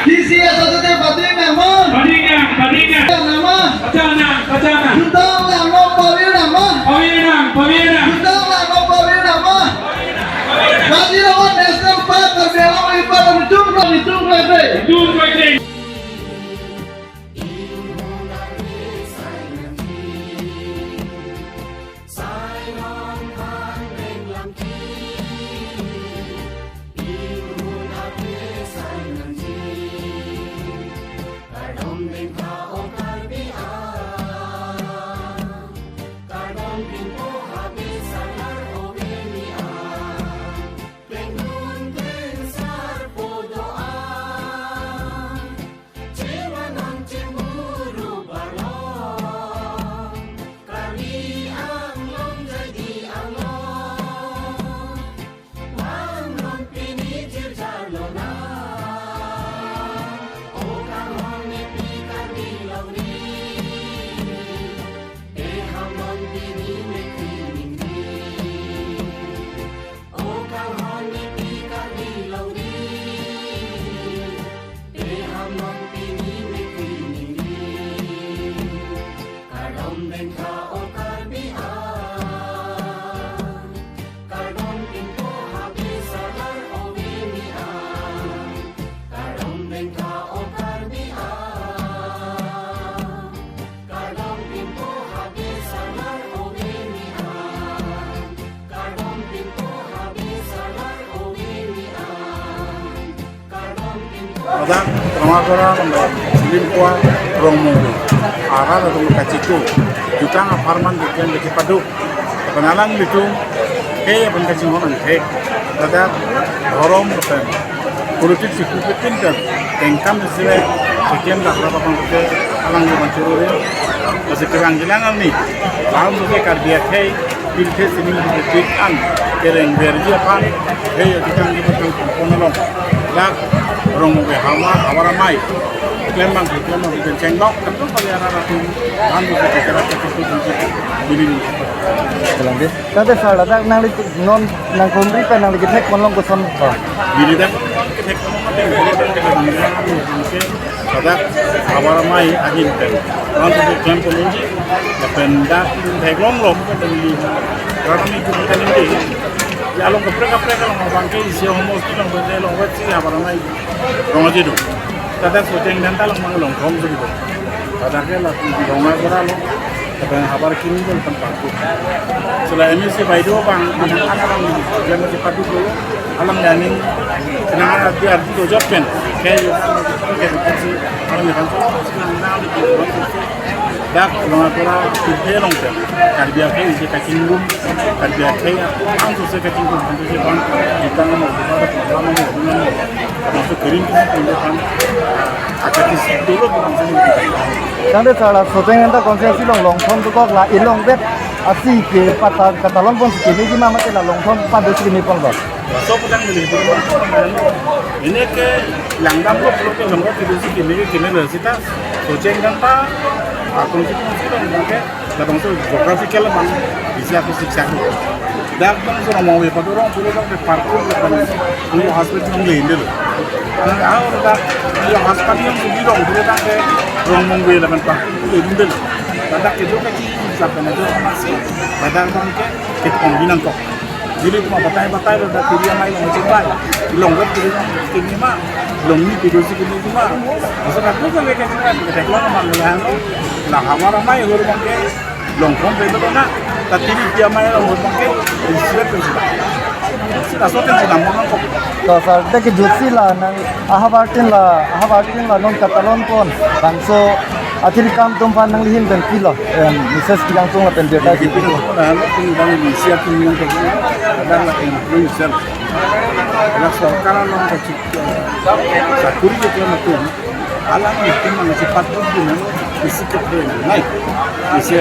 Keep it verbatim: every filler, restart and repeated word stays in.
P C S asate pading nangmon. Pading nang, pading nang. Nangmon. Pachanang, pachanang. Jutang nangmon, pavir nangmon. Pavir nang, pavir nang. Jutang nangmon, pavir nangmon. Kaziranga National Park, Karbi Anglong River, Tum Roy, Tum Roy. Tum Roy. Ladak Rongagora, Limkua, Rongmongve arat atum kachitu jutang apharman keklem kepaduk. Lapen alanglitum ke aphan kachinghon angthek. Ladak dhorom lapen politik si kupitin kan tengkam sile keklem dak rap aphan ke alanglitum churore. Lasi kerang jelang arni, alam ke Karbi akhei pirthe sining pirthe an kereng verji aphan, hei, jutang jutang pon along, dak Rongmongve Havar, Havar Amei klembang, klembang, klembang chenglok, tentu kali arat atum, han buku bicara ketutu buku, bini. Bilang deh. Tangte sir, ladak nanglitum non nangkehumri pen nangli kethek pon along koson? Oh. Bini dak kethek pon along mate, bini dak kethek pon along mate. Ladak Havar Amei ahin pen. Ran tu klem pon unji. Lapen dak theklong long pen li. Ran ami tu kita ningke. Ya along kaprek kaprek along abang ke isi homo sti along pen along wet si Havar Amei rong aje do. Ladak Socheng Dhenta along mang along thom si do. Ladak ke la Rongagora lo. Lapen Havar Kiri lo tempat tu. Selain ini si Baido bang, bang anak bang, dia masih padu dulu. Alang yaning, kenangan arti arti dojot pen. Kayak, kayak, kayak, alang yakan tu, sekarang dah, Dak Rongapura Tirthe along pen Karbi akhei isi kachingrum, Karbi akhei ang suse kachingrum, ang suse bang, kita nang mau, kita nang mau, kita nang mau, kita nang mau, kita nang mau, kita nang mau, Tangte sar la Socheng Danta constituency along Longthom dokok la ilong bet asi ke patta katalon ponsi keme ji ma mate la Longthom pado si keme pon ba. So putang dili putang. Ini ke langdam lo putang ke langdam ke si keme ke keme lo sita. Socheng Danta akun si pun si dong ke labangso geographical bang isi aku siksa. Dak bangso Rongmongve pado rong pulo dak ke parkur dak bang. Ang hospital nang lende lo. Ang aur dak ang hospital yang sudah dong pulo dak ke Rongmongve laban parkur lende lo. Dak ke juga ki sa pen do masih dak bang ke ke pon binang kok. Jadi cuma batai-batai lo dak Tiri amei along cingbai. Long vet Tiri along keme ma. Long ni Tiri si keme ma. Masa dak juga ke kan ke dak lo ma lo yang lo. La havar amei hur bang ke Longthom pen lo na, ta Tiri pi amei along hur bang ke, isi pen sila. Sila so pen sila mo nang kok. To sar, dak kejut si la nang ahavar tin la, ahavar tin la non katalon pon. Bangso athiri kam atum aphan nangli ahin pen pilo, em, message kelang tung lapen birta di. Pi lo na, lo tin bang isi atum yang kok. Ada la improve self. Ada sorkar along kachik. Sakuri ke kena tum. Alang itu mana cepat pun guna isi kepeng. Naik. Isi